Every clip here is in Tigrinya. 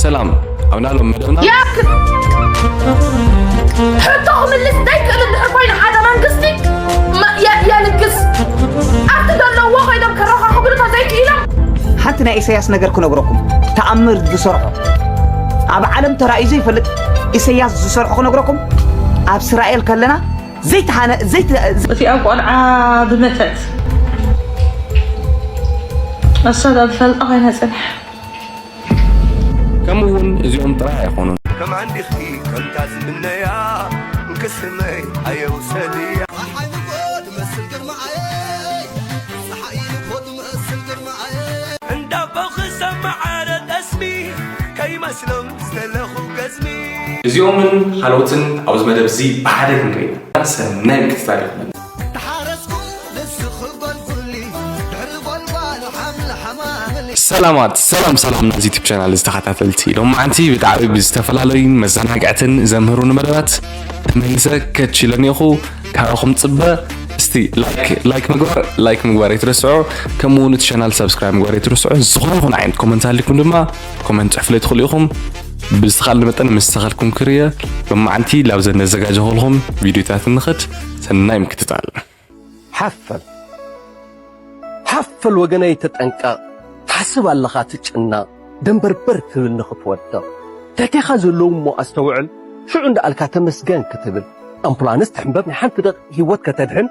ሰላም ኣብ ናሎም መደብና ይኣክል ሕቶ ክምልስ ዘይክእል እንድሕር ኮይኑ ሓደ መንግስቲ መ- የ- የልግስ ኣብቲ ዘለዎ ኮይኖም ከረኻኽብሉ ተዘይክኢሎም ሓንቲ ናይ ኢሳያስ ነገር ክነግረኩም፣ ተኣምር ዝሰርሖ ኣብ ዓለም ተራእዩ ዘይፈልጥ ኢሳያስ ዝሰርሖ ክነግረኩም። ኣብ እስራኤል ከለና ዘይተሓነ ዘይተ- እቲኣ ቆልዓ ብመተት ኣሳብ ኣብ ፈልጣ ኮይና ጽንሕ ከምኡ እውን እዚኦም ጥራይ ኣይኮኑን። ከም ዓንዲኺ ከምታ ዝምነያ እንክስመይ ኣየውሰድያ እንዳቦ ክሰማዓረ ጠስሚ ከይመስሎም ዝተለኹ ገዝሚ እዚኦምን ካልኦትን ኣብዚ መደብ እዚ ብሓደ ክንርኢ ኢና። ሰናይ ምክትታል ይኹነልና። ተሓረስኩ ንስኺ ጎልጉሊ ድሕሪ ጎልጓል ሓምሊ ሓማምሊ ሰላማት ሰላም ሰላም ናዚ ዩቲብ ቻናል ዝተኸታተልቲ ሎማዓንቲ ብጣዕሚ ብዝተፈላለዩን መዘናግዕትን ዘምህሩን መደባት ተመሊሰ ከች ኢለ እኒኹ። ካባኹም ፅበ እስቲ ላይክ ላይክ ምግባር ላይክ ምግባር ኣይትረስዑ። ከምኡ እውን እቲ ቻናል ሳብስክራይብ ምግባር ኣይትረስዑ። ዝኾነ ይኹን ዓይነት ኮመንት ሃልይኩም ድማ ኮመንት ፅሕፉለይ ትኽእሉ ኢኹም። ብዝተኻእለ መጠን ምስ ተኸልኩም ክርየ ሎማዓንቲ ላብዘን ነዘጋጀኹልኩም ቪድዮታት ንኽድ። ሰናይ ምክትታል። ሓፍ በል ሓፍ በል ወገነይ ተጠንቀቕ። ትሓስብ ኣለኻ ትጭነቕ ደንበርበር ትብል ንኽትወድቕ ትሕቴኻ ዘለዉ እሞ ኣስተውዕል ሽዑ እንዳኣልካ ተመስገን ክትብል ኣምቡላንስ ትሕንበብ ናይ ሓንቲ ደቂቕ ህይወት ከተድሕን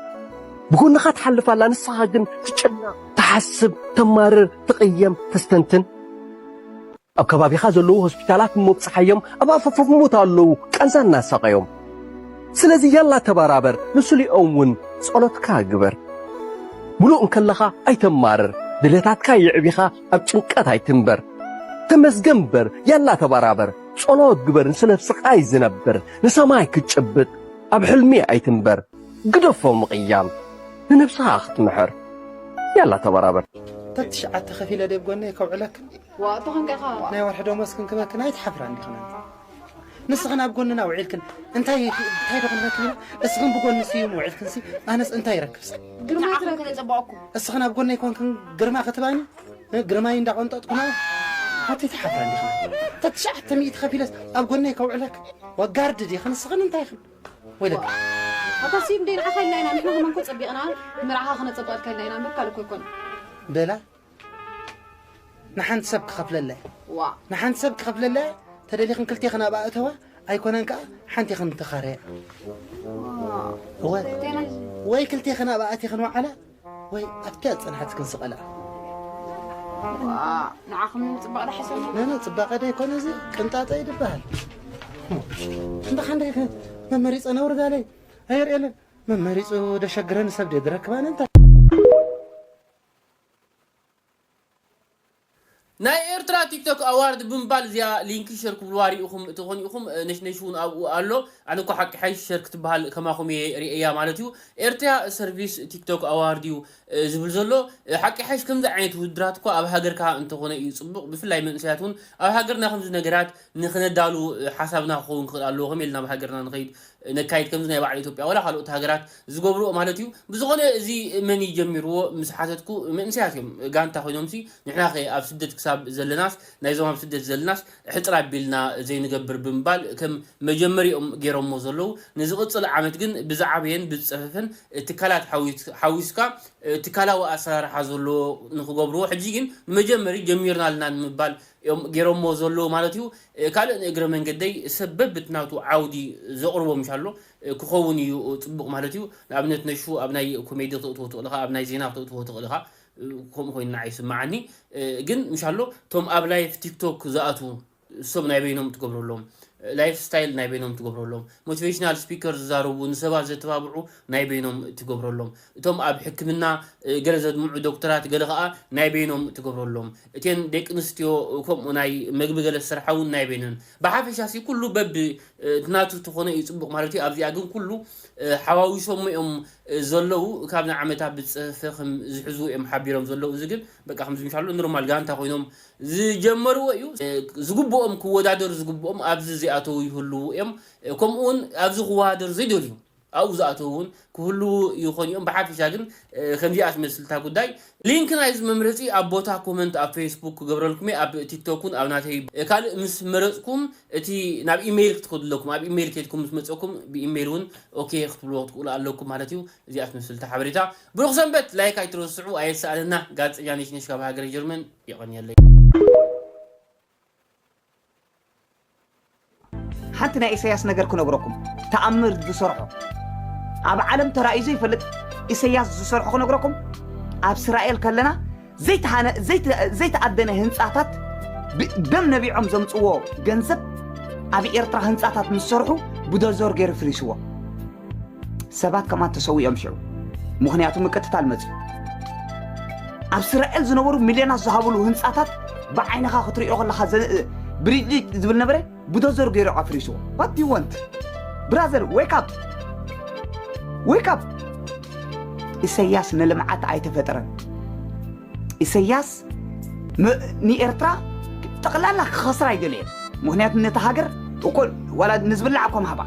ብጎንኻ ትሓልፍ ኣላ ንስኻ ግን ትጭነቕ ትሓስብ ተማርር ትቕየም ተስተንትን ኣብ ከባቢኻ ዘለዉ ሆስፒታላት እሞ ብጽሓዮም ኣብ ኣፋፍ ሞት ኣለዉ ቃንዛ እናሳቐዮም ስለዚ ያላ ተባራበር ንስሊኦም እውን ጸሎትካ ግበር ምሉእ እንከለኻ ኣይተማርር ድሌታትካ የዕቢኻ ኣብ ጭንቀት ኣይትንበር ተመስገን እምበር ያላ ተባራበር ጸሎት ግበር ንስለ ስቓይ ዝነብር ንሰማይ ክትጭብጥ ኣብ ሕልሚ ኣይትንበር ግደፎ ምቕያም ንነብስኻ ክትምሕር ያላ ተባራበር ተትሽዓተ ከፊለ ደብ ጎነይ ከውዕለክን ዋእ ተኾንካ ኢኻ ናይ ወርሒ ደሞዝ ክንክበክን ኣይትሓፍራ እንዲኽን ኣንቲ ንስኽን ኣብ ጎንና ውዒልክን እንታይ እንታይ ዶ ክንረክብ ኢና እስኽን ብጎኒ ስዩም ውዒልክንሲ ኣነስ እንታይ ይረክብስ ግርማ ትረክብ ዘጸባእኩም እስኽን ኣብ ጎነይ ኮንክን ግርማ ክትባኒ ግርማይ እንዳቆንጠጥኩና ሓንቲ ትሓፍራ እንዲኽን ተትሽዓተ ሚእቲ ከፊለስ ኣብ ጎነይ ከውዕለክ ወጋርድ ዲኽን እስኽን እንታይ ኢኽን ወይለክ ኣታ ስዩም ደይ ንዓኻ ኢልና ኢና ንሕና ከማን ኮ ጸቢቕና ምርዓኻ ክነጸብቐልካ ኢልና ኢና እምበር ካልእ እኮ ኣይኮነን በላ ንሓንቲ ሰብ ክኸፍለላ እየ ዋ ንሓንቲ ሰብ ክኸፍለላ እየ ተደሊኽን ክልቴኽን ኣብኣ እተዋ ኣይኮነን ከዓ ሓንቲኽን ተኻረያ እወ ወይ ክልቴኽን ኣብኣ እቲኽን ወዓላ ወይ ኣብቲያ ዝፀንሓትክን ስቐላ ንዓኹም ንምፅባቕ ዳሕሰቡ ነነ ፅባቐ ዶ ይኮነ እዚ ቅንጣጠ እዩ ዝበሃል እንዳ ሓንደ መመሪፀ ነውርዳለይ ኣየርእየለን መመሪፁ ደሸግረን ሰብ ድረክባን እንታ ናይ ኤርትራ ቲክቶክ ኣዋርድ ብምባል እዚኣ ሊንክ ሸር ክብልዋ ሪኢኹም ተኾን ኢኹም ነሽነሽ እውን ኣብኡ ኣሎ ኣነ እኮ ሓቂ ሓይሽ ሸር ክትበሃል ከማኹም እየ ሪኤያ ማለት እዩ ኤርትራ ሰርቪስ ቲክቶክ ኣዋርድ እዩ ዝብል ዘሎ ሓቂ ሓይሽ ከምዚ ዓይነት ውድድራት እኮ ኣብ ሃገርካ እንተኾነ እዩ ፅቡቕ ብፍላይ መንእሰያት እውን ኣብ ሃገርና ከምዚ ነገራት ንኽነዳሉ ሓሳብና ክኸውን ክኽእል ኣለዎ ከመይ ኢልና ኣብ ሃገርና ንኸይድ ነካይድ ከምዚ ናይ ባዕሉ ኢትዮጵያ ወላ ካልኦት ሃገራት ዝገብርኦ ማለት እዩ ብዝኾነ እዚ መን እዩ ጀሚርዎ ምስ ሓተትኩ መንእሰያት እዮም ጋንታ ኮይኖምሲ ንሕና ኸ ኣብ ስደት ክሳብ ዘለናስ ናይዞም ኣብ ስደት ዘለናስ ሕፅር ኣቢልና ዘይንገብር ብምባል ከም መጀመሪኦም ገይሮሞ ዘለዉ ንዝቕፅል ዓመት ግን ብዝዓበየን ብዝፀፈፈን ትካላት ሓዊስካ ትካላዊ ኣሰራርሓ ዘለዎ ንክገብርዎ ሕጂ ግን ንመጀመሪ ጀሚርና ኣለና ንምባል እዮም ገይሮሞ ዘለዉ ማለት እዩ ካልእ ንእግረ መንገደይ ሰብ በብትናቱ ዓውዲ ዘቕርቦ ምሽ ኣሎ ክኸውን እዩ ፅቡቕ ማለት እዩ ንኣብነት ነሹ ኣብ ናይ ኮሜዲ ክተእትዎ ትኽእልኻ ኣብ ናይ ዜና ክተእትዎ ትኽእልኻ ከምኡ ኮይኑ ንዓይ ይስምዓኒ ግን ምሽ ኣሎ እቶም ኣብ ላይፍ ቲክቶክ ዝኣትዉ እሶም ናይ በይኖም ትገብረሎም ላይፍ ስታይል ናይ በይኖም ትገብረሎም ሞቲቬሽናል ስፒከር ዝዛረቡ ንሰባት ዘተባብዑ ናይ በይኖም ትገብረሎም እቶም ኣብ ሕክምና ገለ ዘድምዑ ዶክተራት ገለ ከዓ ናይ በይኖም ትገብረሎም እቴን ደቂ ኣንስትዮ ከምኡ ናይ መግቢ ገለ ዝሰርሓ እውን ናይ በይነን ብሓፈሻ ሲ ኩሉ በብ ናቱ ተኾነ እዩ ፅቡቕ ማለት እዩ ኣብዚኣ ግን ኩሉ ሓዋዊሶሞ እዮም ዘለዉ ካብ ንዓመታ ብፅፈ ከም ዝሕዙ እዮም ሓቢሮም ዘለዉ እዚ ግን በቃ ከምዚ ምሻሉ ኖርማል ጋንታ ኮይኖም ዝጀመርዎ እዩ ዝግብኦም ክወዳደሩ ዝግብኦም ኣብዚ እዚኣተው ይህልዉ እዮም ከምኡ እውን ኣብዚ ክወዳደሩ ዘይደልዩ ኣብኡ ዝኣተዉ እውን ክህልዉ ይኾኑ እዮም። ብሓፈሻ ግን ከምዚኣ ትመስል እታ ጉዳይ። ሊንክ ናይዚ መምረፂ ኣብ ቦታ ኮመንት ኣብ ፌስቡክ ክገብረልኩም እየ፣ ኣብ ቲክቶክ እውን ኣብ ናተይ። ካልእ ምስ መረፅኩም እቲ ናብ ኢሜይል ክትከዱ ኣለኩም። ኣብ ኢሜይል ከይድኩም ምስ መፀኩም ብኢሜይል እውን ኦኬ ክትብልዎ ክትክእሉ ኣለኩም ማለት እዩ። እዚኣ ትመስል እታ ሓበሬታ። ብሩኽ ሰንበት። ላይክ ኣይትረስዑ፣ ኣየሰኣነና። ጋዜጠኛ ነሽነሽ ካብ ሃገረ ጀርመን። የቐንየለይ። ሓንቲ ናይ ኢሳያስ ነገር ክነግረኩም፣ ተኣምር ዝሰርሖ ኣብ ዓለም ተራእዩ ዘይፈልጥ ኢሳያስ ዝሰርሖ ክነግረኩም። ኣብ እስራኤል ከለና ዘይተሃነ ዘይተ- ዘይተኣደነ ህንፃታት፣ ብ- ደም ነቢዖም ዘምፅዎ ገንዘብ ኣብ ኤርትራ ህንፃታት ምስ ሰርሑ ብዶዘር ገይሩ ፍሪስዎ። ሰባት ከማን ተሰዊኦም ሽዑ፣ ምኽንያቱ ምቅትታል መፅዩ። ኣብ እስራኤል ዝነበሩ ሚልዮናት ዝሃብሉ ህንፃታት ብዓይንኻ ክትሪኦ ከለኻ ዘ- ብሪጭሊጭ ዝብል ነበረ፣ ብዶዘር ገይሩ ኣፍሪስዎ። What do you want? Brother, wake up! Wake up! ኢሰያስ ንልምዓት ኣይተፈጠረን። ኢሰያስ ም- ንኤርትራ ጠቕላላ ክኸስራ ኣይደለየን። ምኽንያቱ ነቲ ሃገር እኮ ዋላ ንዝብላዕ እኮ ምሃባ፣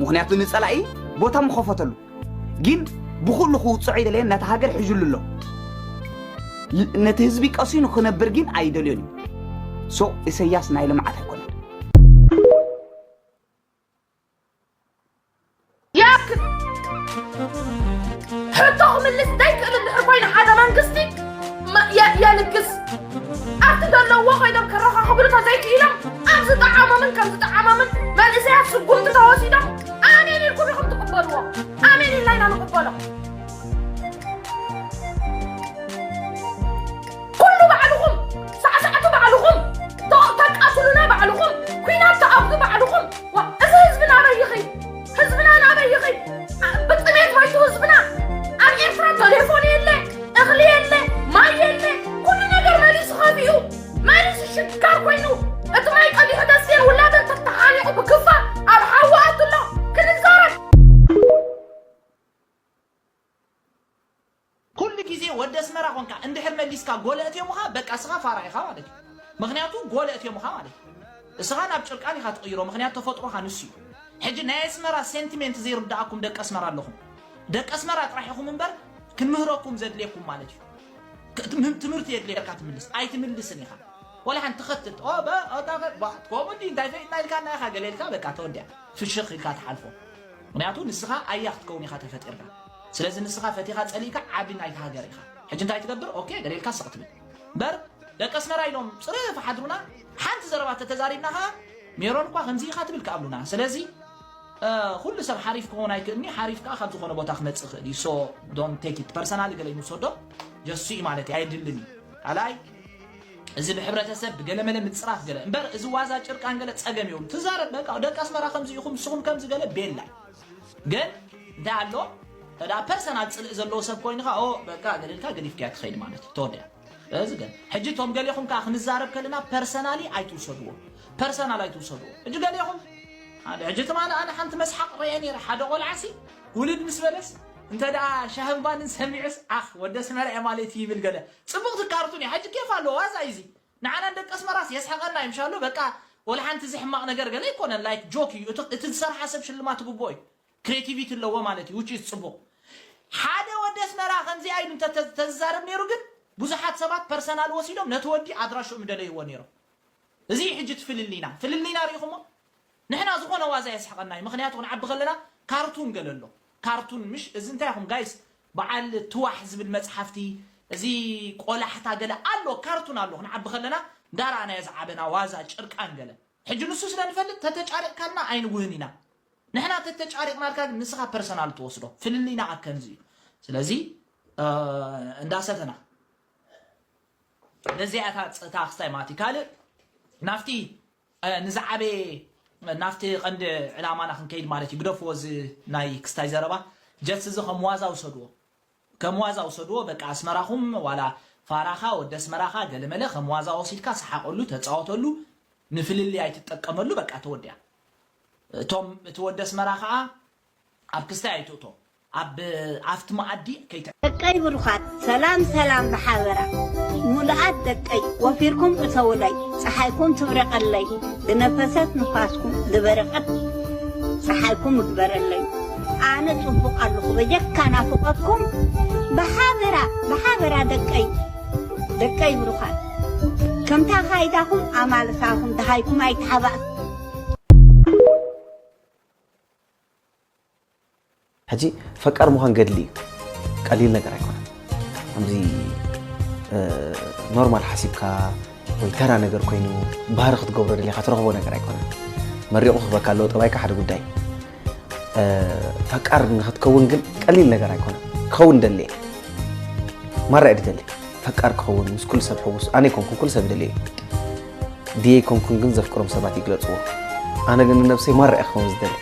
ምኽንያቱ ንጸላኢ ቦታ ምኸፈተሉ። ግን ብኹሉ ክውፅዖ ኣይደለየን። ነቲ ሃገር ሒዙሉ ኣሎ። ል- ነቲ ህዝቢ ቀሲኑ ክነብር ግን ኣይደልዮን እዩ። ሶ ኢሰያስ ናይ ልምዓት ኣይኮነን። ያክ ሕቶ ክምልስ ዘይክእል እንድሕር ኮይኑ ሓደ መንግስቲ መ- የ- የልግስ ኣብቲ ዘለውዎ ኮይኖም ከረኻኽብሉ ተዘይክኢሎም ኣብ ዝጠዓሞምን ከም ዝጠዓሞምን መንእሰያት ስጉምቲ ተወሲዶም ኣሜን ኢልኩም ኢኹም ትቕበልዎ። ኣሜን ኢልና ኢና ንቕበሎ። ኩሉ ባዕልኹም ሳዕሳዕቱ ባዕልኹም ተ- ተቃትሉና ባዕልኹም ኲናት ተኣብዱ ባዕልኹም። ዋ፣ እዚ ህዝብና ኣበይ ይኸይድ? ህዝብና ናበይ ይኸይድ? ኣ- ብጥሜት ሞይቱ ህዝብና። ኣብ ኤርትራ ቴሌፎን የለ፣ እኽሊ የለ፣ ማይ የለ፣ ኩሉ ነገር መሊሱ ከፊኡ፣ መሊሱ ሽጋር ኮይኑ፣ እቲ ማይ ቀዲሑ ደሴን ውላደን ተተሓኒቑ ብግፋ ኣብ ሓዊ ኣትሎ ክንዛረብ። ኩሉ ግዜ ወዲ ኣስመራ ኮንካ እንድሕር መሊስካ ጎለ እትዮምኻ በቃ እስኻ ፋራ ኢኻ ማለት እዩ። ምኽንያቱ ጎለ እትዮምኻ ማለት እዩ። እስኻ ናብ ጭርቃን ኢኻ ትቕይሮ፣ ምኽንያቱ ተፈጥሮኻ ንሱ እዩ። ሕጂ ናይ ኣስመራ ሴንቲሜንት ዘይርድኣኩም ደቂ ኣስመራ ኣለኹም። ደቂ ኣስመራ ጥራሕ ኢኹም እምበር ክንምህረኩም ዘድልየኩም ማለት እዩ። ክ- ትምህም- ትምህርቲ የድልየካ ትምልስ ኣይትምልስን ኢኻ። ወላ ሓንቲ ትኸትት ኦ በ- ኦ፣ ታ- ባ- ከምኡ እንዲ እንታይ ፈይድና ኢልካ እና ኢኻ ገለ ኢልካ በቃ ተወዲያ ፍሽኽ ኢልካ ትሓልፎ። ምክንያቱ ንስኻ ኣያ ክትከውን ኢኻ ተፈጢርካ። ስለዚ ንስኻ ፈቲኻ ጸሊእካ ዓቢ ናይቲ ሃገር ኢኻ። ሕጂ እንታይ ትገብር? ኦኬ ገለ ኢልካ ስቕ ትብል። እምበር ደቂ ኣስመራ ኢሎም ጽርፍ ሓድሩና ሓንቲ ዘረባ ተተዛሪብና ኸኣ ሜሮን እኳ ከምዚ ኢኻ ትብል ክኣብሉና። ስለዚ እ፣ ኩሉ ሰብ ሓሪፍ ክኸውን ኣይክእልኒ ሓሪፍ ከዓ ካብ ዝኾነ ቦታ ክመፅእ ይኽእል እዩ so don't take it personal ገለ ይንሰዶ ጀሱ እዩ ማለት እዩ ኣየድልን እዩ ካልኣይ እዚ ብሕብረተሰብ ብገለመለ ምፅራፍ ገለ እምበር እዚ ዋዛ ጭርቃን ገለ ፀገም የብሉ ትዛረብ በቃ ደቂ ኣስመራ ከምዚ ኢኹም ንስኹም ከምዚ ገለ ቤላ ግን እንታይ ኣሎ ተዳ ፐርሰናል ፅልእ ዘለዎ ሰብ ኮይንካ ኦ በቃ ገለልካ ገዲፍካያ ትኸይድ ማለት እዩ ተወዲያ እዚ ግን ሕጂ እቶም ገሌኹም ከዓ ክንዛረብ ከለና ፐርሰናሊ ኣይትውሰድዎ ፐርሰናል ኣይትውሰድዎ ሕጂ ገሌኹም ሓደ ሕጂ ትማሊ ኣነ ሓንቲ መስሓቅ ርአ ነይረ ሓደ ቆልዓሲ ውልድ ምስ በለስ እንተ ደኣ ሻህምባንን ሰሚዑስ ኣኽ ወደ ስመራ እየ ማለት እዩ ይብል ገለ ፅቡቅ ትካርቱን እዩ ሕጂ ኬፍ ኣለዎ ዋዛ እዩ እዚ ንዓና ደቂ ኣስመራስ የስሓቀና እዩ ምሻሎ በቃ ወላ ሓንቲ እዚ ሕማቅ ነገር ገለ ኣይኮነን ላይክ ጆክ እዩ እቲ ዝሰርሓ ሰብ ሽልማት ትግብኦ እዩ ክሬቲቪቲ ኣለዎ ማለት እዩ ውጪ ጽቡቕ ሓደ ወዲ ኣስመራ ከምዚኣ ኢሉ እንተ ተዝዛረብ ነይሩ ግን ብዙሓት ሰባት ፐርሰናል ወሲዶም ነቲ ወዲ ኣድራሽኡ ምደለይዎ ነይሮም እዚ ሕጂ ትፍልልይና ፍልልይና ርኢኹሞ ንሕና ዝኾነ ዋዛ የስሕቐና እዩ ምክንያቱ ክንዓቢ ከለና ካርቱን ገለ ኣሎ ካርቱን ምሽ እዚ እንታይ ኢኹም ጋይስ በዓል ትዋሕ ዝብል መፅሓፍቲ እዚ ቆላሕታ ገለ ኣሎ ካርቱን ኣሎ ክንዓቢ ከለና እንዳረኣናዮ ዝዓበና ዋዛ ጭርቃን ገለ ሕጂ ንሱ ስለ ንፈልጥ ተተጫሪቕካልና ኣይንውህን ኢና ንሕና ተተጫሪቕናልካ ግን ንስኻ ፐርሰናል ትወስዶ ፍልልይና ኣብ ከምዚ እዩ ስለዚ እንዳሰተና ነዚኣታ ፀታ ክስታይ ማለት እዩ ካልእ ናፍቲ ንዝዓበየ ናፍቲ ቀንዲ ዕላማና ክንከይድ ማለት እዩ ግደፍዎ እዚ ናይ ክስታይ ዘረባ ጀስ እዚ ከም ዋዛ ውሰድዎ ከም ዋዛ ውሰድዎ በቃ ኣስመራኹም ዋላ ፋራኻ ወዲ ኣስመራኻ ገለመለ ከም ዋዛ ወሲድካ ሰሓቀሉ ተፃወተሉ ንፍልልይ ኣይትጠቀመሉ በቃ ተወዲያ እቶም እቲ ወዲ ኣስመራ ከዓ ኣብ ክስታይ ኣይትእቶ ኣብ ኣብቲ መኣዲ ከይተ ደቀይ ብሩኻት ሰላም ሰላም ብሓበራ ሙሉኣት ደቀይ ወፊርኩም እተውለይ ፀሓይኩም ትብረቀለይ ዝነፈሰት ንፋስኩም ዝበረቀት ፀሓይኩም ይግበረለይ ኣነ ጽቡቕ ኣለኹ በጀካ ናፍቐኩም። ብሓበራ ብሓበራ ደቀይ ደቀይ ብሩኻት፣ ከምታ ካይዳኹም ኣማልሳኹም ደሃይኩም ኣይተሓባእ። ሕጂ ፈቃር ምዃን ገድሊ እዩ፣ ቀሊል ነገር ኣይኮነን። ከምዚ ኖርማል ሓሲብካ ወይ ተራ ነገር ኮይኑ ባህሪ ክትገብሮ ደሊኻ ትረኽቦ ነገር ኣይኮነን። መሪቑ ክህበካ ኣለዎ ጠባይካ ሓደ ጉዳይ። ፈቃር ንክትከውን ግን ቀሊል ነገር ኣይኮነን። ክኸውን ደሊ ማራ እየ ድደሊ ፈቃር ክኸውን ምስ ኩሉ ሰብ ሕውስ ኣነ ይኮንኩን ኩሉ ሰብ ይደሊ እዩ። ድየ ይኮንኩን ግን ዘፍቅሮም ሰባት ይግለፅዎ። ኣነ ግን ንነብሰይ ማራ እየ ክኸውን ዝደሊ።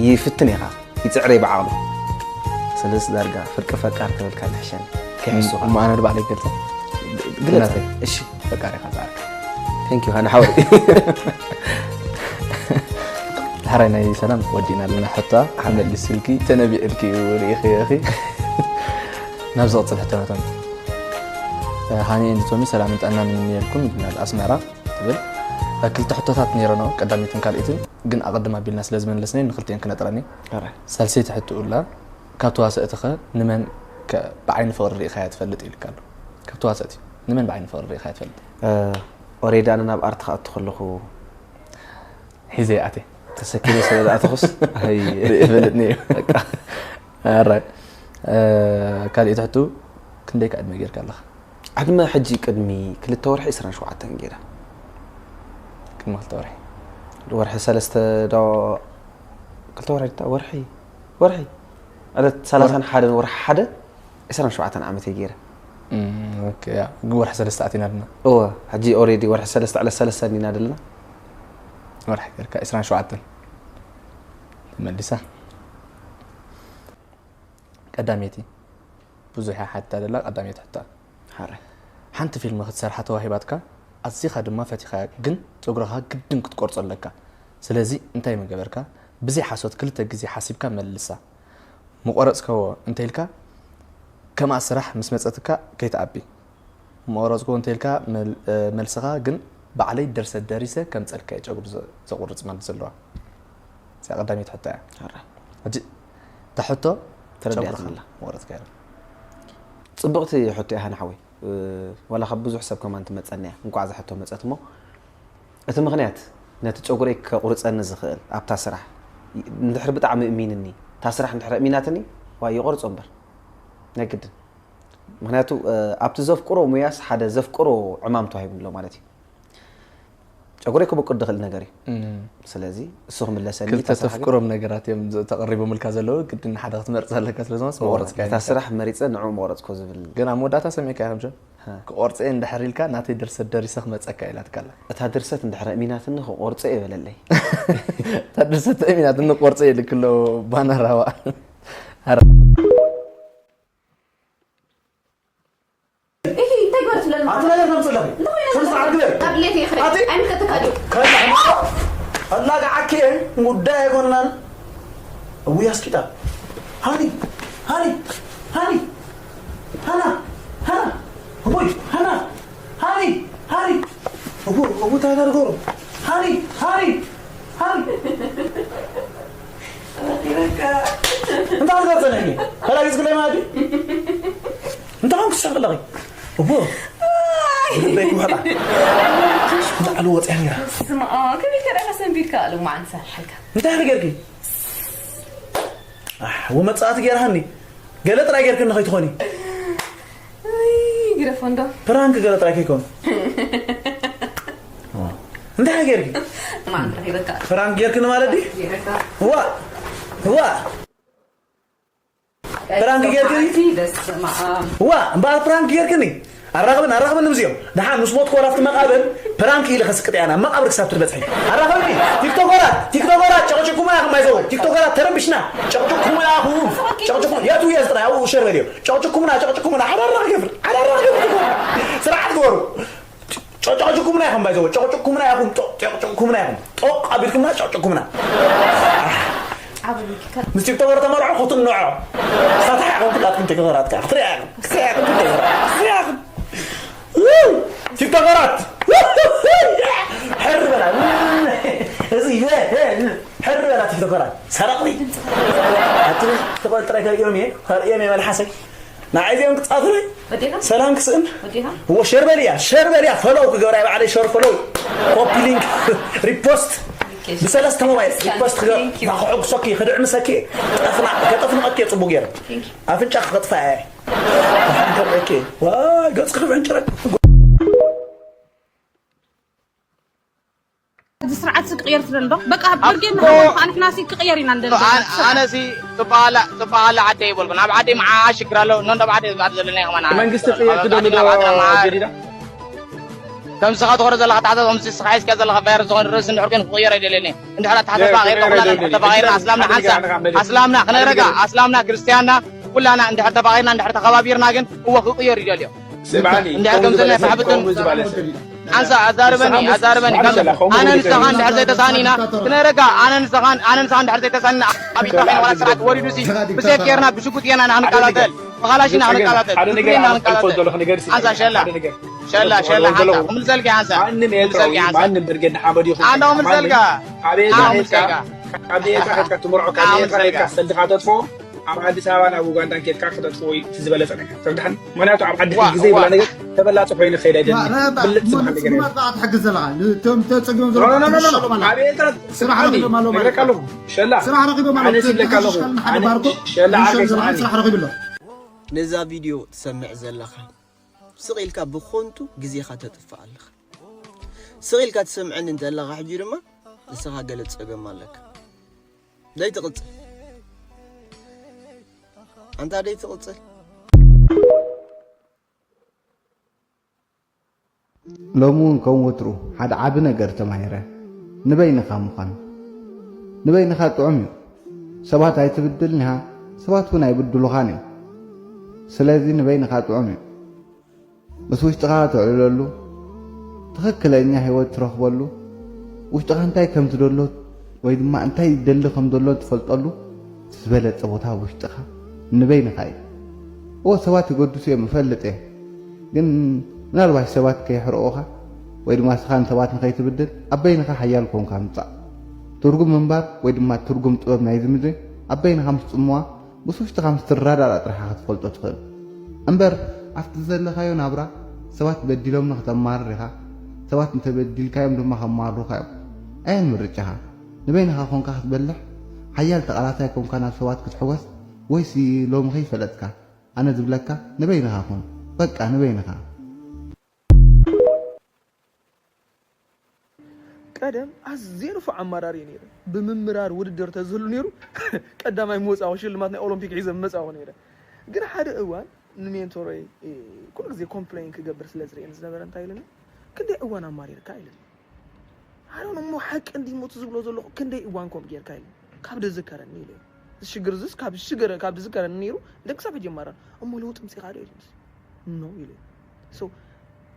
ይፍትን ኢኻ ይፅዕረ ብዓቕሉ። ስለዚ ዳርጋ ፍርቂ ፈቃር ተበልካ ንሕሸኒ ከይሕሱኻ። እሞ ኣነ ንባዕለይ ገልፀ ግለፀ። እሺ ፈቃር ኢኻ ዝኣርካ። Thank you ሃኒ ሓወይ። ዳሕራይ ናይ ሰላም ወዲእና ኣለና። ሕታ ሓመድ ሊስልኪ ተነቢዕልኪ እዩ ርኢኺ ኢኺ። ናብ ዝቕፅል ሕቶናቶም ሃኒ እንድቶሚ ሰላምን ጥዕናን ንምንየልኩም ይብልና ኣስመራ ትብል። ክልተ ሕቶታት ነይረኖ ቀዳሚትን ካልኢትን ግን ኣቐድም ኣቢልና ስለ ዝመለስናዮ ንክልቲኤን ክነጥረኒ። ሳልሰይቲ ሕትኡ ላ ካብ ተዋሰእትኸ ንመን ከ ብዓይኒ ፍቕሪ ርኢኻያ ትፈልጥ ኢልካ ኣሎ። ካብ ተዋሰእቲ ንመን ብዓይኒ ፍቕሪ ርኢኻያ ትፈልጥ? ኦሬዲ ኣነ ናብ ኣርት ክኣቱ ከለኹ ሒዘ ኣቴ ተሰኪመ ስለ ዝኣተኹስ ርእየ ፈልጥኒ እዩ። ኣራይ ካልእ ትሕቱ ክንደይ ከ ዕድመ ጌርካ ኣለኻ? ዕድመ ሕጂ ቅድሚ ክልተ ወርሒ ዕስራን ሸውዓተን ገይረ። ቅድሚ ክልተ ወርሒ ወርሒ ሰለስተ ዶ ክልተ ወርሒ ዳ ወርሒ ወርሒ ዕለት ሰላሳን ሓደን ወርሒ ሓደ ዕስራን ሸውዓተን ዓመተይ ገይረ። ወርሒ ሰለስተ ኣቲና ድና እወ ሕጂ ኦሬዲ ወርሒ ሰለስተ ዕለት ሰለስተ ኒና ደለና። ወርሒ ገርካ ዕስራን ሸውዓተን ተመሊሳ ቀዳመይቲ ብዙሕ እያ ሓታ ደላ ቀዳመይቲ ሕታ ሓንቲ ፊልም ክትሰርሓ ተዋሂባትካ ኣዚኻ ድማ ፈቲኻያ ግን ጸጉርኻ ግድን ክትቆርጾ ኣለካ ስለዚ እንታይ ምገበርካ ብዘይ ሓሶት ክልተ ግዜ ሓሲብካ መልሳ ምቆረጽካዎ እንተኢልካ ከምኣ ስራሕ ምስ መጸትካ ከይትኣቢ ምቆረጽኩ እንተኢልካ መልስኻ ግን ባዕለይ ደርሰ ደሪሰ ከምጸልካ እየ ጨጉሪ ዘቁርጽ ማለት ዘለዋ እዚኣ ቀዳመይቲ ሕቶ እያ ሕጂ እታ ሕቶ ተረዲኣትኒ ኣላ መቑረጽ ገይረ ጽብቕቲ ሕቶ እያ ሃኒ ሓወይ ዋላ ካብ ብዙሕ ሰብ ከማን ትመጸኒ እያ እንቋዕ እዛ ሕቶ መጸት እሞ እቲ ምኽንያት ነቲ ጨጉረይ ከቑርጸኒ ዝኽእል ኣብታ ስራሕ እንድሕር ብጣዕሚ እሚንኒ እታ ስራሕ እንድሕር እሚናትኒ ዋይ ይቖርጾ እምበር ናይ ግድን ምኽንያቱ ኣብቲ ዘፍቅሮ ሙያስ ሓደ ዘፍቅሮ ዕማም ተዋሂቡኒ ኣሎ ማለት እዩ ጨጉረይ ክበቁል ድኽእል ነገር እዩ። ስለዚ እሱ ክምለሰኒ ክልተ ተፍቅሮም ነገራት እዮም ተቐሪቦምልካ ዘለዉ ግድን ሓደ ክትመርፅ ኣለካ ስለ ዝኾነስ መቆረፅካ እታ ስራሕ መሪፀ ንዕኡ መቆረፅኮ ዝብል ግን ኣብ መወዳእታ ሰሚዕካ ከምሸ ክቆርፀ እንድሕር ኢልካ ናተይ ድርሰት ደሪሰ ክመፀካ ኢላትካ ኣላ እታ ድርሰት እንድሕር እሚናትኒ ክቆርፀ እየ በለለይ እታ ድርሰት እሚናትኒ ክቆርፀ እየ ኢልክ ኣሎ ባነራዋ እንታይ ግበር ትብለኒ ኣቲ ነገር ከምፅእ ኣለኺ ስነ ስርዓት ግበሪ ካብ ድሌት ይኽእል ኣይምልከተካ ድዩ ከላዕማ ኣላግዓኪ እየ ጉዳይ ኣይኮንናን እውይ ኣስቂጣ ሃኒ ሃኒ ሃኒ ሃና ሃና እውይ ሃና ሃኒ ሃኒ እውይ እውይ እንታይ ተደገሩ ሃኒ ሃኒ ሃኒ እንታይ ክትገልፀለኒ ተላጊፅክለይ ማለት ድዩ እንታይ ኮንክ ትስሕቂ ኣለኺ እቦ ልበይ ክውሕጣ ላዕሊ ወፅያ ነራ ስማ ከመይ ከረኻ ሰንቢድካ ኣሉ ማዓን ሰሓልካ እንታይ ጌርኪ ወመፃእቲ ጌርሃኒ ገለ ጥራይ ጌርክኒ ከይትኾኒ ግደፎ እንዶ ፕራንክ ገለ ጥራይ ከይኮኑ እንታይ ጌርኪ ማን ረኺበካ ፕራንክ ጌርክኒ ማለት ድዩ ዋ ዋ ፕራንክ ጌርክኒ ዋ እምበኣር ፕራንክ ጌርክኒ ኣራኽብን ኣራኽብን ንምዚኦም ደሓን ምስ ሞትኩ ወላ ኣብቲ መቓብር ፕራንክ ኢለ ከስቅጥ እያ ናብ መቓብር ክሳብ ትበፅሒ ኣራኽብኒ ቲክቶከራት ቲክቶከራት ጨቕጭኩምና ከማይ ዘው ቲክቶከራት ተረብሽና ጨቕጭኩምና ኢኹም ጨቕጭኩ የቱ እየ ዝጥራይ ኣብኡ ሸር በልዮ ጨቕጭኩምና ጨቕጭኩምና ሓዳራ ክገብር ሓዳራ ክገብር ስርዓት ግበሩ ጨቅጭቅኩምና ኢኹም ባይዘው ጨቅጭቅኩምና ኢኹም ጨቅጭቅኩምና ኢኹም ጦቅ ኣቢልኩምና ጨቅጭቅኩምና ምስ ቲክቶከር ተመርዖ ክትንዖ ሳታ ኢኹም ኩላትኩም ቲክቶከራት ከዓ ክትሪኣ ኢኹም ክትሪኣ ኢኹም ክትሪኣ ኢኹም ክትሪኣ ኢኹም ቲክቶከራት ሕር በላ እዚ ሄ ሄ ሕር በላ ቲክቶከራት ሰረቕቲ ኣቲ ተቆል ጥራይ ከርእዮም እየ ከርእዮም እየ መልሓሰይ ንዓይ እዚኦም ክጻፍለይ ወዲኻ ሰላም ክስእን ወዲኻ እዎ ሸርበል እያ ሸርበል እያ ፈለው ክገብራ ባዕለይ ሸር ፈለው ኮፒ ሊንክ ሪፖስት ብሰለስተ ሞባይል ሪፖስት ክገብራ ክሕጉሰኪ ክድዕምሰኪ ጠፍና ከጠፍንቐኪ እየ ጽቡቅ ገይረ ኣፍንጫ ክኸጥፋ እየ ሓንከብረኪ ዋይ ገጽ ክፍንጭረክ እዚ ስርዓት ክቅየር ትደሊ ዶ? በቃ ብርጌድ ንሓወልካ ንሕና ሲ ክቅየር ኢና ንደሊ ዘለና ስርዓት። ኣነ ሲ ጽባላ ጽባላ ዓደ ይበልኩ ናብ ዓደ መዓ ሽግር ኣሎ ኖ ናብ ዓደ ዝባድ ዘለና ከማና መንግስቲ ክቅየር ትደሊ ዶ ጀዲዳ ከም ስኻ ትኾረ ዘለኻ ታሕታ ከም ስኻ እስከ ዘለኻ ቫይረስ ዝኾነ ርእስ እንድሕር ግን ክቅየር ኣይደለኒ እንድሕር ኣተሓሳስባ ቀይርካ ኩላና እንድሕር ተባቂርና ኣስላምና ሓንሳ ኣስላምና ክነረጋ ኣስላምና ክርስትያንና ኩላና እንድሕር ተባቂርና እንድሕር ተኸባቢርና ግን እወ ክቅየር ይደልዮ ስምዓኒ እንድሕር ከምዚ ናይ ሳሕብትን ሓንሳ ኣዛርበኒ ኣዛርበኒ ኣነ ንስኻ እንድሕር ዘይተሳኒና ክነረጋ ኣነ ንስኻ ኣነ ንስኻ እንድሕር ዘይተሳኒና ኣብ ኢድካ ከይንዋላ ስርዓት ወሪዱ ሲ ብሴፍ ጌርና ብሽጉጥ ጌርና ኢና ክንቀላተል ብኻላሽ ኢና ክንቀላተል ብትግሪ ኢና ክንቀላተል ሓንሳ ሸላ ሸላ ሸላ ሓንሳ ክምልሰልኪ ሓንሳ ክምልሰልኪ ሓንሳ ኣነ ክምልሰልካ ኣነ ክምልሰልካ ካብ ቤትካ ከድካ ትምርዖ ካብ ቤትካ ከድካ ሰድኻ ተጥፎ ኣብ ኣዲስ ኣበባን ኣብ ኡጋንዳን ኬድካ ክተጥፍኦ እዩ እቲ ዝበለጸ ነገር። ተረድሓኒ? ምኽንያቱ ኣብ ዓዲ ሕጊ ዘይብላ ነገር ተበላጺ ኮይኑ ክኸይድ ኣይደልን። ብልጽ ዝበሃል ነገር የለን። ትሕግዝ ዘለኻ። እቶም ተጸጊቦም ዘለዉ ትምሽሎም ኣላ። ኣቤታት ስራሕ ረኺቦም ኣለዉ ማለት እዩ። ኣለኹ። ሸላ ስራሕ ረኺቦም ኣለዉ። ኣነ ሲብለካ ኣለኹ። ተሓሽሽካ ንሓደ ኣነ ባርኮ ሸላ ዓርከይ ስራሕ ስራሕ ረኺቡ ኣሎ። ነዛ ቪድዮ ትሰምዕ ዘለኻ ስቕ ኢልካ ብኾንቱ ግዜኻ ተጥፍእ ኣለኻ። ስቕ ኢልካ ትሰምዐኒ እንተለኻ ሕጂ ድማ ንስኻ ገለ ጸገም ኣለካ። ደይ ትቕጽል ኣንታ ደይ ትቕጽል ሎሚ እውን ከም ወትሩ ሓደ ዓቢ ነገር ተማሂረ ንበይንኻ ምዃን ንበይንኻ ጥዑም እዩ ሰባት ኣይትብድልን ኢኻ ሰባት እውን ኣይብድሉኻን እዮም ስለዚ ንበይንኻ ጥዑም እዩ ምስ ውሽጥኻ ተዕልለሉ፣ ትኽክለኛ ህይወት ትረኽበሉ፣ ውሽጥኻ እንታይ ከም ትደሎ ወይ ድማ እንታይ ይደሊ ከም ዘሎ ትፈልጠሉ እቲ ዝበለጸ ቦታ ኣብ ውሽጥኻ ንበይንኻ እዩ። እወ ሰባት ይገድሱ እዮም እፈልጥ እየ። ግን ምናልባሽ ሰባት ከየሕርቑኻ ወይ ድማ ንስኻ ንሰባት ንኸይትብድል ኣብ በይንኻ ሓያል ኮንካ ምጻእ። ትርጉም ምንባር ወይ ድማ ትርጉም ጥበብ ናይዚ ምድሪ ኣብ በይንኻ ምስ ጽምዋ ምስ ውሽጥኻ ምስ ትረዳዳእ ጥራሕ ኢኻ ክትፈልጦ ትኽእል። እምበር ኣብቲ ዘለኻዮ ናብራ ሰባት በዲሎምኒ ክተማርር ኢኻ፣ ሰባት እንተበዲልካዮም ድማ ከማርሩኻ እዮም። ኣየን ምርጫኻ? ንበይንኻ ኮንካ ክትበልሕ፣ ሓያል ተቓላሳይ ኮንካ ናብ ሰባት ክትሕጎስ ወይሲ ሎሚ ከይፈለጥካ? ኣነ ዝብለካ ንበይንኻ ኩን። በቃ ንበይንኻ። ቀደም ኣዝየ ንፉዕ ኣማራር እየ ነይረ። ብምምራር ውድድር ተዝህሉ ነይሩ ቀዳማይ ምወፃኹ ሽልማት ናይ ኦሎምፒክ ሒዘ ምመፃኹ ነይረ። ግን ሓደ እዋን ንሜንቶረይ ኩሉ ግዜ ኮምፕለይን ክገብር ስለ ዝርእየኒ ዝነበረ እንታይ ኢለኒ፣ ክንደይ እዋን ኣማሪርካ ኢለኒ። ኣሮን እሞ ሓቂ እንዲ ሞት ዝብሎ ዘለኹ ክንደይ እዋን ከምኡ ጌርካ ኢለኒ። ካብ ደዝከረኒ ኢለ እዚ ሽግር እዚስ ካብ ሽግር ካብ ዝዝከረኒ ነይሩ እንደ ክሳብ ሕጂ ይማረር እሞ ለውጢ ምፅኻ ዶ ኢለኒ። No ኢለ። So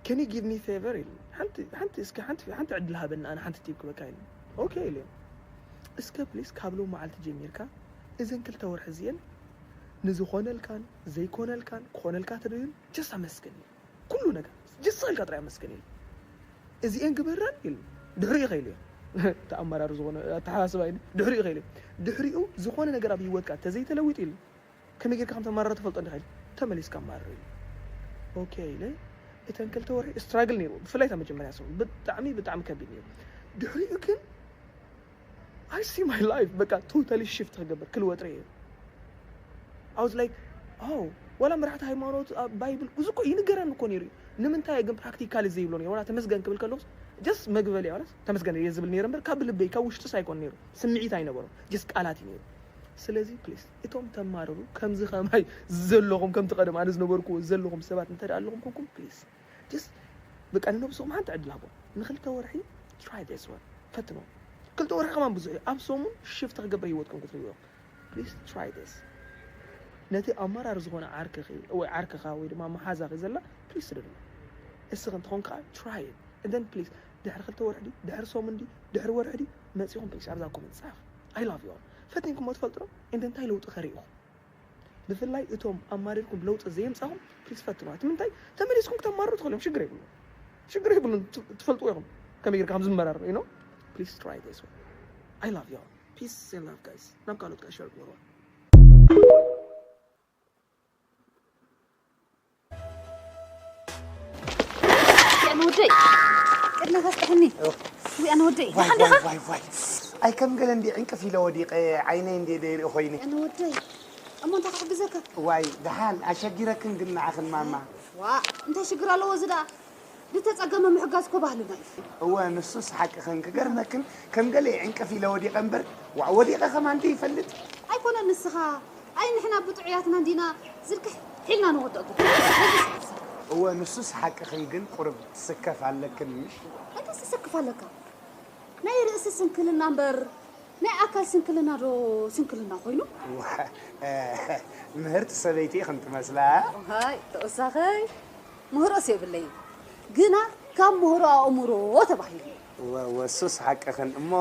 can you give me favor ኢለ። ሓንቲ ሓንቲ እስኪ ሓንቲ ሓንቲ ዕድል ሃበኒ ኣነ ሓንቲ ቲፕ ክበካ ኢለ። ኦኬ ኢለ። እስከ ፕሊስ ካብ ሎም መዓልቲ ጀሚርካ እዘን ክልተ ወርሒ እዚኤን ንዝኾነልካን ዘይኮነልካን ክኾነልካ ተደልዩን just ኣመስግን ኢለ። ኩሉ ነገር just ኢልካ ጥራይ ኣመስግን ኢለ። እዚኤን ግበረን ኢለ። ድሕሪኡ ከይለ ተኣማራሪ ዝኾነ ኣተሓሳስባ ኢለ። ድሕሪኡ ከይለ ድሕሪኡ ዝኾነ ነገር ኣብ ህይወትካ ተዘይተለዊጥ ኢለ ከመይ ጌርካ ከም ተማርር ትፈልጦ እንዲኻ ኢሉ ተመሊስካ ኣማርር ኢሉ ኦኬ ኢለ እተን ክልተ ወርሒ ስትራግል ነይሩ ብፍላይ እታ መጀመርያ ሰሙን ብጣዕሚ ብጣዕሚ ከቢድ ነይሩ ድሕሪኡ ግን I see my life በቃ totally shift ክገብር ክልወጥ ርእየ I was like oh ወላ መራሕቲ ሃይማኖት ኣብ ባይብል እዚ እኮ ይንገረኒ እኮ ነይሩ እዩ ንምንታይ ግን ፕራክቲካሊ ዘይብሎ ነይሩ ወላ ተመስገን ክብል ከለኹስ just መግበል እያ ተመስገን እየ ዝብል ነይረ እምበር ካብ ልበይ ካብ ውሽጥስ ኣይኮን ነይሩ ስምዒት ኣይነበሮም just ቃላት እዩ ነይሩ ስለዚ ፕሊስ እቶም ተማረሩ ከምዚ ከማይ ዘለኹም ከምቲ ቀደም ኣነ ዝነበርኩዎ ዘለኹም ሰባት እንተ ኣለኹም ኮንኩም ፕሊስ ጀስት በቃ ንነብስኹም ሓንቲ ዕድል ሃቦም ንክልተ ወርሒ try this one ፈትኖ ክልተ ወርሒ ከማን ብዙሕ እዩ ኣብ ሰሙን ሽፍት ክገብር ህይወትኩም ክትርእዮ ፕሊስ try this ነቲ ኣመራር ዝኾነ ዓርክኺ ወይ ዓርክኻ ወይ ድማ መሓዛኺ ዘላ ፕሊስ ስደድሉ እስኺ እንተኾን ከዓ try it and then please ድሕሪ ክልተ ወርሒ ድዩ ድሕሪ ሰሙን ድዩ ድሕሪ ወርሒ ድዩ መፂኹም ፕሊስ ኣብዛ ኮመንት ፃፍ I love you all ፈቲንኩሞ ትፈልጡ ዶ and then እንታይ ለውጢ ከ ሪኢኹም ብፍላይ እቶም ኣማሪርኩም ለውጢ ዘየምፃኹም ፕሊስ ፈትኑ እቲ ምንታይ ተመሊስኩም ክተማርሩ ትኽእሉ እዮም ሽግር የብሉ ሽግር የብሉ ትፈልጡ ኢኹም ከመይ ጌርካ ከም ዝመራር you know please try this one I love you. Peace and love, guys. ናብ ካልኦት ከዓ ሸር ግበርዋ። ኣነ ወደይ፣ ቅድመ ከስጥሕኒ። ዊ ኣነ ወደይ፣ ዋይ ደሓን ዲኻ? ዋይ ዋይ ዋይ። ኣይ ከም ገለ እንዲ ዕንቅፍ ኢለ ወዲቐ ዓይነይ እንዲ ደይርኢ ኮይኒ። ኣነ ወደይ፣ እሞ እንታይ ክሕግዘካ? ዋይ ደሓን ኣሸጊረክን ግን ንዓኽን ማማ። ዋ እንታይ ሽግር ኣለዎ እዚ ደኣ? ዝተጸገመ ምሕጋዝ እኮ ባህልና እዩ። እወ ንሱስ ሓቅኽን ክገርመክን ከም ገለ ዕንቅፍ ኢለ ወዲቐ እምበር ዋዕ ወዲቐ ከማን ደይፈልጥ። ኣይኮነን ንስኻ ኣይ ንሕና ብጥዑያትና እንዲና ዝልክሕ ሒልና ንወድቕ እኮ። እወ ንሱስ ሓቅኽን ግን ቁሩብ ትስከፍ ኣለክን ምሽ? እንታይ ትስክፍ ኣለካ? ናይ ርእሲ ስንክልና እምበር ናይ ኣካል ስንክልና ዶ ስንክልና ኮይኑ? ዋ፣ ምህርቲ ሰበይቲ ኢኽን ትመስላ። ዋይ ተወሳኸይ ምህሮስ የብለይን ግና ካብ ምህሮ ኣእምሮ ተባሂሉ። ወ- ወሱስ ሓቅኽን እሞ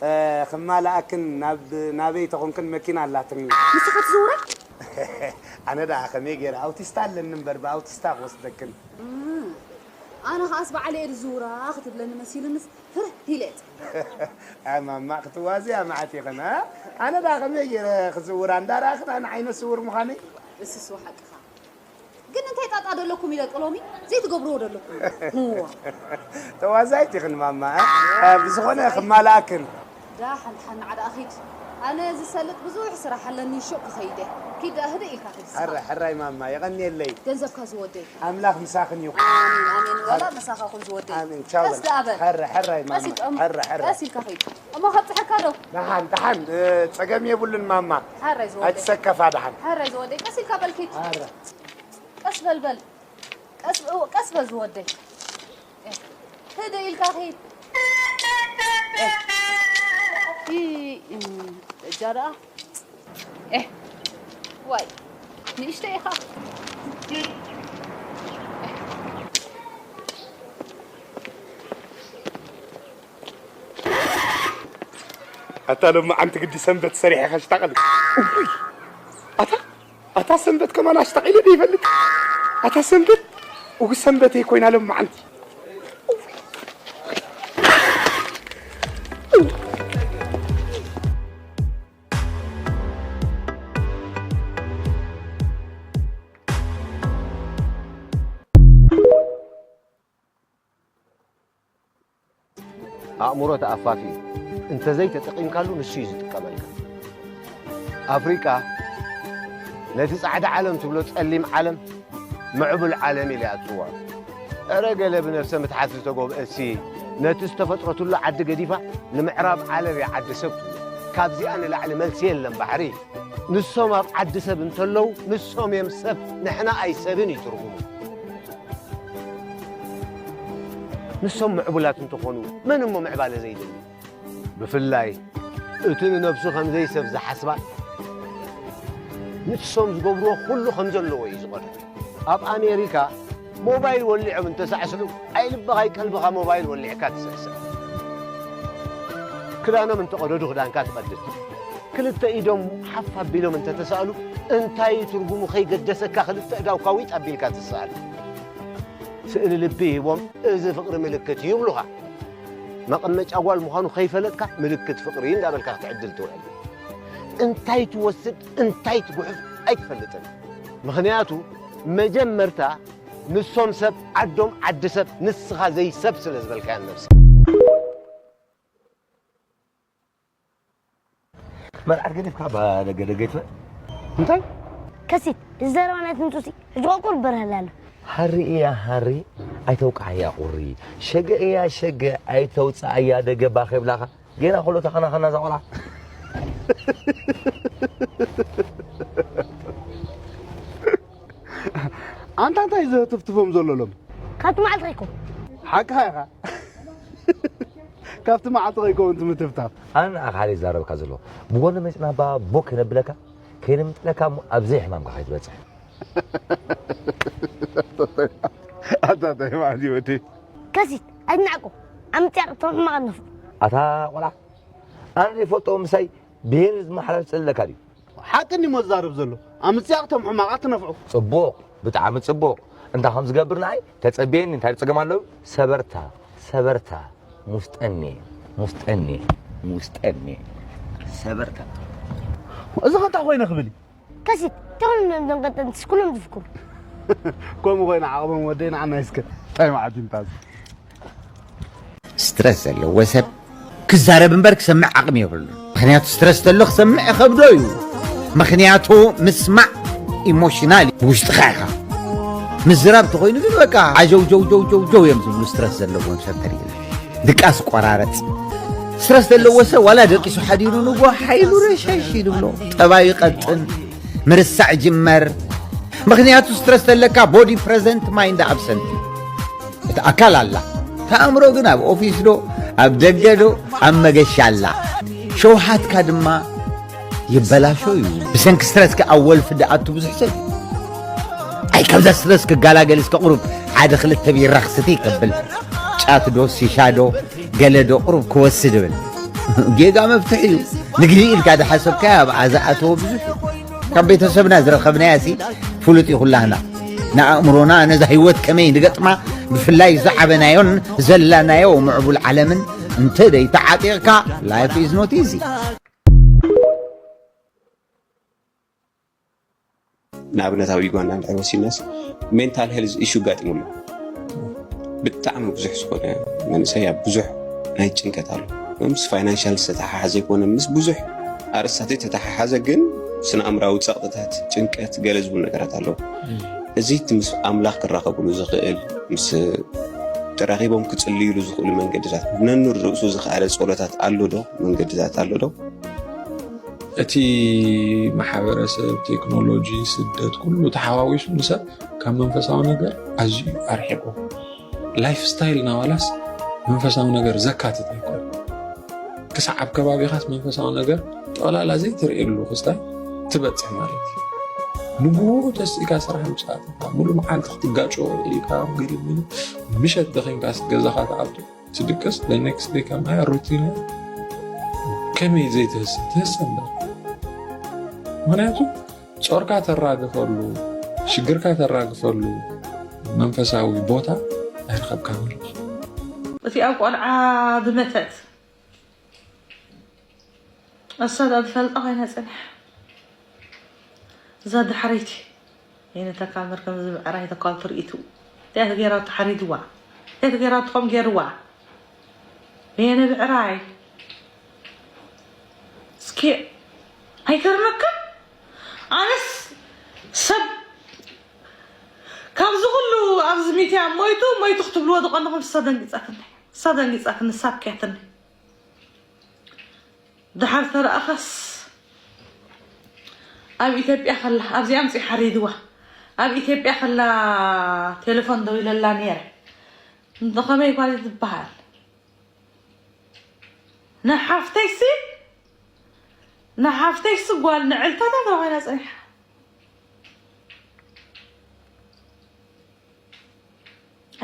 እ፣ ክማልኣክን ናብ ናበይ ተኾንክን መኪና ኣላትኒ። ንስኻ ትዝውራ? ኣነ ደኣ ከመይ ገይረ ኣውቲስታ ኣለኒ እምበር ብኣውቲስታ ክወስደክን። እም፣ ኣነ ኸኣስ በዓለ እየ ዝዝውራ ክትብለኒ መሲሉንስ ፍርህ ኢለ እየ። ኣማማ ክትዋዝያ መዓት ኢኽን እ? ኣነ ደኣ ከመይ ገይረ ክዝውራ እንዳረኣኽን ኣነ ዓይነ ስውር ምዃነይ። እስስ ሓቅኻ ግን እንታይ ጣጣ ደለኩም ኢለ ጥሎሚ ዘይትገብርዎ ደለኩም። ተዋዛይት ኢኽን ማማ እ? ብዝኾነ ክማልኣክን። ዳሓን ሓን ንዓዳ ኣኺድ ኣነ ዝሰልጥ ብዙሕ ስራሕ ኣለኒ ሹቅ ክኸይደ ኪድ ኣህደ ኢልካ ክድስኻ ሕረ ሕራይ ማማ የቐንየለይ። ገንዘብካ ዝወደይ ኣምላኽ ምሳኽን ይኹን። ኣሜን ኣሜን ወላ ምሳኻ ኩን ዝወደይ። ኣሜን ቻው ቀስ በል። ደኣ በል። ሕረ ሕራይ ማማ ቀስ ኢልካ እሞ- ሕረ ሕረ። ቀስ ኢልካ ኸይድ እሞ ከብፅሐካ ዶ? ደሓን ደሓን እ፣ ጸገም የብሉን ማማ። ሓራይ ዝወደይ ኣይትሰከፋ ደሓን። ሓራይ ዝወደይ ቀስ ኢልካ በል ኪድ። ሕረ ቀስ በል በል። ቀስ ቀስ በል ዝወደይ። ህደ ኢልካ ኺድ። እ፣ እጃ ደኣ። ኤህ፣ ዋይ፣ ንእሽተይ ኢኻ። ኣታ ሎማዓንቲ ግዲ ሰንበት ሰሪሐ ከሽታቐል። እውይ፣ ኣታ ኣታ ሰንበት ከማን ኣሽታቒለ ዶ ይፈልጥ? ኣታ ሰንበት፣ እው ሰንበተይ ኮይና ሎማዓንቲ። ኣእምሮ ተኣፋፊ እዩ። እንተዘይተጠቒምካሉ ንሱ እዩ ዝጥቀመልካ። ኣፍሪቃ ነቲ ጻዕዳ ዓለም ትብሎ ጸሊም ዓለም ምዕቡል ዓለም ኢላ እያ ትጽውዖ። እረ ገለ ብነብሰ ምትሓት ዝተጎብአሲ ነቲ ዝተፈጥረትሉ ዓዲ ገዲፋ ንምዕራብ ዓለም እያ ዓዲ ሰብ ትብሎ። ካብዚኣ ንላዕሊ መልሲ የለን ባሕሪ። ንሶም ኣብ ዓዲ ሰብ እንተለዉ ንሶም እዮም ሰብ፣ ንሕና ኣይሰብን እዩ ትርጉሙ። ንሶም ምዕቡላት እንተኾኑ መን እሞ ምዕባለ ዘይደሊ? ብፍላይ እቲ ንነብሱ ከም ዘይሰብ ዝሓስባ ንሶም ዝገብርዎ ኩሉ ከም ዘለዎ እዩ ዝቐርብ። ኣብ ኣሜሪካ ሞባይል ወሊዖም እንተሳዕስዑ ኣይ ልብኻ ኣይ ቀልብኻ ሞባይል ወሊዕካ ትስዕስዕ። ክዳኖም እንተቐደዱ ክዳንካ ትቐድድ። ክልተ ኢዶም ሓፍ ኣቢሎም እንተተሳእሉ እንታይ እዩ ትርጉሙ ከይገደሰካ ክልተ እዳውካ ዊጥ ኣቢልካ ትስኣል። ስእሊ ልቢ ሂቦም እዚ ፍቕሪ ምልክት እዩ ይብሉኻ። መቐመጫ ጓል ምዃኑ ከይፈለጥካ ምልክት ፍቕሪ እንዳበልካ ክትዕድል ትውዕል። እንታይ ትወስድ እንታይ ትጉሕፍ ኣይትፈልጥን። ምኽንያቱ መጀመርታ ንሶም ሰብ ዓዶም ዓዲ ሰብ ንስኻ ዘይሰብ ስለ ዝበልካያ ነብሲ። መርዓት ገዲፍካ ባ ደገ ደገ ይትበል። እንታይ? ከሲት እዚ ዘረባ ናይ ትምጹሲ ሕጂ ቆቁር በርህላለ። ሃሪ እያ ሃሪ ኣይተውቃዓያ ቁሪ። ሸገ እያ ሸገ ኣይተውጻኣያ ደገ ባኸ ይብላኻ። ጌና ኩሎ ተኸናኸና እዛ ቆልዓ። ኣንታ እንታይ ዘህትፍትፎም ዘሎ ሎም? ካብቲ መዓልቲ ከይኮ ሓቅኻ ኢኻ። ካብቲ መዓልቲ ከይከውን ትምትፍታፍ። ኣነ ንዓኻ ሓደ ይዛረበካ ዘሎ ብጎኒ መፅና ባ ቦክ ነብለካ ከይነምጥለካ እሞ ኣብ ዘይሕማምካ ከይትበፅሕ። ኣታ እንታይ ማለት እዩ ወዲ? ከሲት ኣይትናዕቆ ኣምፅያ እቶም ሕማቕ ነፍዑ ኣታ ቆልዓ ኣነ ዘይፈልጦ ምሳይ ብሄር ዝመሓላልፍ ፀለካ ድዩ? ሓቂ እንዲሞ ዝዛረብ ዘሎ ኣምፅያ እቶም ሕማቓት ትነፍዑ። ፅቡቕ ብጣዕሚ ፅቡቕ እንታይ ከም ዝገብር ንዓይ ተፀብየኒ እንታይ ፀገም ኣለዉ ሰበርታ ሰበርታ ሙስጠኔ ሙስጠኔ ውስጠኒ ሰበርካ። እዚ ኸንታ ኮይነ ክብል እዩ። ከሲት ተኹን ደንቀጠን ስኩሎም ዝፍኩ ከምኡ ኮይነ ዓቕሞም ወደይ ንዓና ይስከ እንታይ መዓት ይምታዝ። ስትረስ ዘለዎ ሰብ ክዛረብ እምበር ክሰምዕ ዓቕሚ የብሉ። ምክንያቱ ስትረስ ተሎ ክሰምዕ ይኸብዶ እዩ። ምክንያቱ ምስማዕ ኢሞሽናል ውሽጥኻ ኢኻ። ምዝራብ ተኾይኑ ግን በቃ ዓጀው ጀው ጀው ጀው ጀው እዮም ዝብሉ ስትረስ ዘለዎም ሰብ ተሪእና። ድቃስ ቆራረጽ ስትረስ ዘለዎ ሰብ ዋላ ደቂሱ ሓዲሩ ንጎ ሓይሉ ረሸሽ ይድብሎ። ጠባዩ ይቐጥን። ምርሳዕ ጅመር። ምክንያቱ ስትረስ ተለካ ቦዲ ፕረዘንት ማይንድ ኣብሰንት። እቲ ኣካል ኣላ። እቲ ኣእምሮ ግን ኣብ ኦፊስ ዶ ኣብ ደገ ዶ ኣብ መገሻ ኣላ። ሸውሃትካ ድማ ይበላሾ እዩ። ብሰንኪ ስትረስካ ኣብ ወልፊ ድኣቱ ብዙሕ ሰብ እዩ። ኣይ ካብዛ ስትረስ ክጋላገል እስከ ቁሩብ ሓደ ክልተ ቢራ ክስቲ ከብል ጫት ዶ ሲሻ ዶ ገለ ዶ ቁሩብ ክወስድ እብል። ጌጋ መፍትሒ እዩ። ንግዲ ኢልካ ዝሓሰብካዮ ኣብኣ ዝኣተወ ብዙሕ እዩ። ካብ ቤተሰብና ዝረኸብናያ ሲ ፍሉጥ እዩ ኩላህና። ንኣእምሮና ነዛ ህይወት ከመይ ንገጥማ ብፍላይ ዝዓበናዮን ዘላናዮ ምዕቡል ዓለምን እንተ ደይተዓጢቕካ life is not easy። ንኣብነት ኣብ ዩጋንዳ እንድሕር ወሲድናስ ሜንታል ሄልዝ ኢሹ ኣጋጢሙሉ ብጣዕሚ ብዙሕ ዝኾነ መንእሰይ ኣብ ብዙሕ ናይ ጭንቀት ኣሎ። ምስ ፋይናንሻል ዝተተሓሓዘ ኣይኮነን፣ ምስ ብዙሕ ኣርእስታት ዝተተሓሓዘ ግን ስነ ኣእምራዊ ጸቕጥታት፣ ጭንቀት፣ ገለ ዝብሉ ነገራት ኣለዉ። እዚ እቲ ምስ ኣምላኽ ክራኸብሉ ዝኽእል ምስ ተራኺቦም ክጽልይሉ ዝኽእሉ መንገድታት ነንርእሱ ዝኸኣለ ጸሎታት ኣሎ ዶ? መንገድታት ኣሎ ዶ? እቲ ማሕበረሰብ፣ ቴክኖሎጂ፣ ስደት ኩሉ ተሓዋዊሱ ንሰብ ካብ መንፈሳዊ ነገር ኣዝዩ ኣርሒቑ። ላይፍ ስታይልና ዋላስ መንፈሳዊ ነገር ዘካትት ኣይኮነን። ክሳዕ ኣብ ከባቢኻስ መንፈሳዊ ነገር ጠቕላላ ዘይትርእየሉ ክስታይ ትበጽሕ ማለት እዩ። ንግሆ ተስኢካ ስራሕ ምጽኣት ኢኻ፣ ሙሉእ መዓልቲ ክትጋጮ ኢልካ ገለ ምሸት ደኺምካስ ገዛኻ ትኣቱ ትድቅስ the next day ከም ኣያ ሩቲን ከመይ ዘይትህሰ ትህሰ እምበር ምክንያቱ ጾርካ ተራግፈሉ ሽግርካ ተራግፈሉ መንፈሳዊ ቦታ ኣይረኸብካ ማለት እቲ ኣብ ቆልዓ ብመተት ኣሳዳ ዝፈልጣ ኮይና ጽንሕ እዛ ድሕረይቲ የነተካ መርከም ዝብዕራይ ተኳል ትርኢቱ እቲኣት ገይራቱ ሓሪድዋ እቲኣት ገይራቱ ከም ገይርዋ የነ ብዕራይ እስኪ ኣይገርመካ ኣነስ ሰብ ካብዚ ኩሉ ኣብዚ ሚትያ ሞይቱ ሞይቱ ክትብልዎ ዝቐንኹም እሳ ደንጊፃትኒ እሳ ደንጊፃትኒ ሳብ ክያትኒ ድሓር ተረኣኻስ ኣብ ኢትዮጵያ ከላ ኣብዚኣ ምፅእ ሓሪድዋ ኣብ ኢትዮጵያ ከላ ቴሌፎን ደው ኢለላ ነይረ እንተኸመይ ጓል ዝበሃል ንሓፍተይሲ ንሓፍተይሲ ጓል ንዕልታታ ተባሂላ ፀኒሓ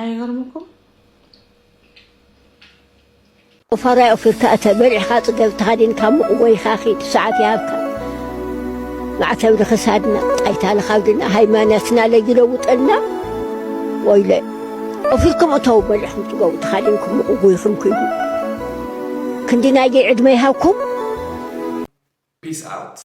ኣይገርምኩም ቁፋራይ ኦፊርካ እተ በሊዕኻ ጽገብ ተኻዲንካ ምቕወይኻ ኺድ ሰዓት ይሃብካ ማዕተብ ንኽሳድና ጣይታ ንኻብድና ሃይማኖትና ለይለውጠልና ወይለ ኦፊርኩም እተው በሊዕኹም ጽገቡ ተኻዲንኩም ምቕወይኹም ኪዱ ክንዲ ናይገይ ዕድመ ይሃብኩም Peace out.